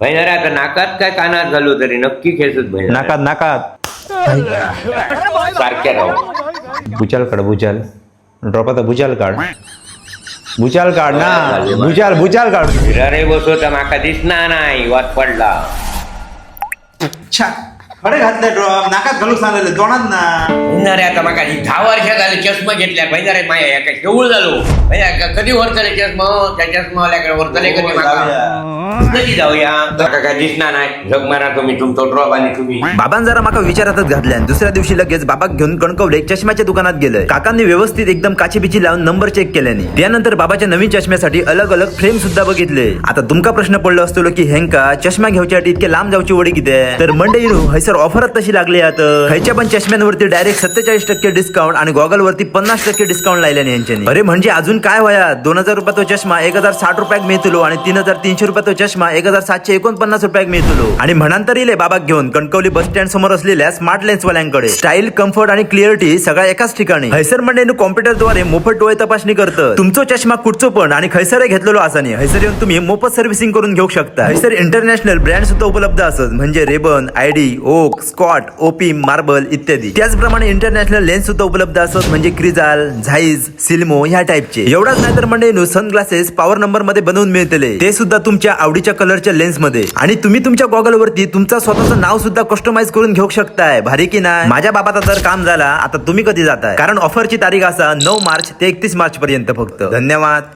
बहिणारे, आता नाकात काय कानात घालू तरी नक्की खेचत बहिणारे. नाकात, नाकात. सारख्या राहू. भुचाल काढ, भुचाल ड्रॉप. आता भुचाल काढ, भुचाल काढ ना, भुचाल, भुचाल काढ. विरारे बसवता, माका दिसणार नाही, वाद पडला. छा, खडे घातले ड्रॉप, नाकात घालू सांगले, तोंडात ना. बहिणारे, आता माका 10 वर्ष झाले चष्मा घेतल्या. बहिणारे, माया एका शेवळ झालो. बहिणा, कधी वरतले चष्मा? त्या चष्मावाल्याकडे वरतले कधी माका? कधी जाऊया? माका काय दिसणार नाही. जग मारा तुम्ही, तुमचा ड्रॉप आणि तुम्ही. बाबां जरा माका विचारातच घातल्या. दुसऱ्या दिवशी लगेच बाबाक घेऊन कणकवले चष्म्याच्या दुकानात गेलोय. काकांनी व्यवस्थित एकदम काचीबिची लावून नंबर चेक केल्याने त्यानंतर बाबाच्या नवीन चष्म्यासाठी अलग अलग फ्रेम सुद्धा बघितले. आता तुमका प्रश्न पडलो असतो की हेंका चष्मा घेवच्यासाठी इतके लांब जाऊची वडी किती? तर मंडळी, हयसर ऑफरच तशी लागली. आता खयच्या पण चष्म्यांवरती डायरेक्ट 47% डिस्काउंट आणि गॉगल वरती 50% डिस्काउंट लायल्याने यांच्यानी. अरे, म्हणजे अजून काय व्हाया? 2000 रुपयात तो चष्मा 1060 रुपयाक मिळतलो आणि 3300 रुपयात तो चष्मा 1749 रुपयाक मिळतलो. आणि म्हणान तर इले बाबाक घेऊन कणकवली बस स्टँड समोर असलेल्या स्मार्ट लेन्स वाल्यांकडे. स्टाईल, कम्फर्ट आणि क्लिअरिटी सगळ्या एकाच ठिकाणी. हयसर मंडळी कॉम्प्युटरद्वारे मोफत डोळे तपासणी करतं. तुमचो चष्मा कुठचो पण आणि खैसर घेतलेलो असानी, हयसर येऊन तुम्ही मोफत सर्व्हिसिंग करून घेऊ शकता. हयसर इंटरनॅशनल ब्रँड सुद्धा उपलब्ध असत, म्हणजे Ray Ban, ID, oak, Scott, OP, marble इत्यादी. त्याचप्रमाणे इंटरनॅशनल लेन्स सुद्धा उपलब्ध असत, म्हणजे क्रिजाल, झाईज, सिल्मो ह्या टाईपचे. एवढाच नाही तर म्हणजे सनग्लासेस पॉवर नंबर मध्ये बनवून मिळतले, ते सुद्धा तुमच्या आवडीच्या कलरच्या लेन्स मध्ये. आणि तुम्ही तुमच्या गॉगल वरती तुमचा स्वतःचं नाव सुद्धा कस्टमाइज करून घेऊ शकताय. भारी की नाही? माझ्या बाबाचा तर काम झाला. आता तुम्ही कधी जाताय? कारण ऑफरची तारीख असा 9 मार्च ते 31 मार्च पर्यंत फक्त. धन्यवाद.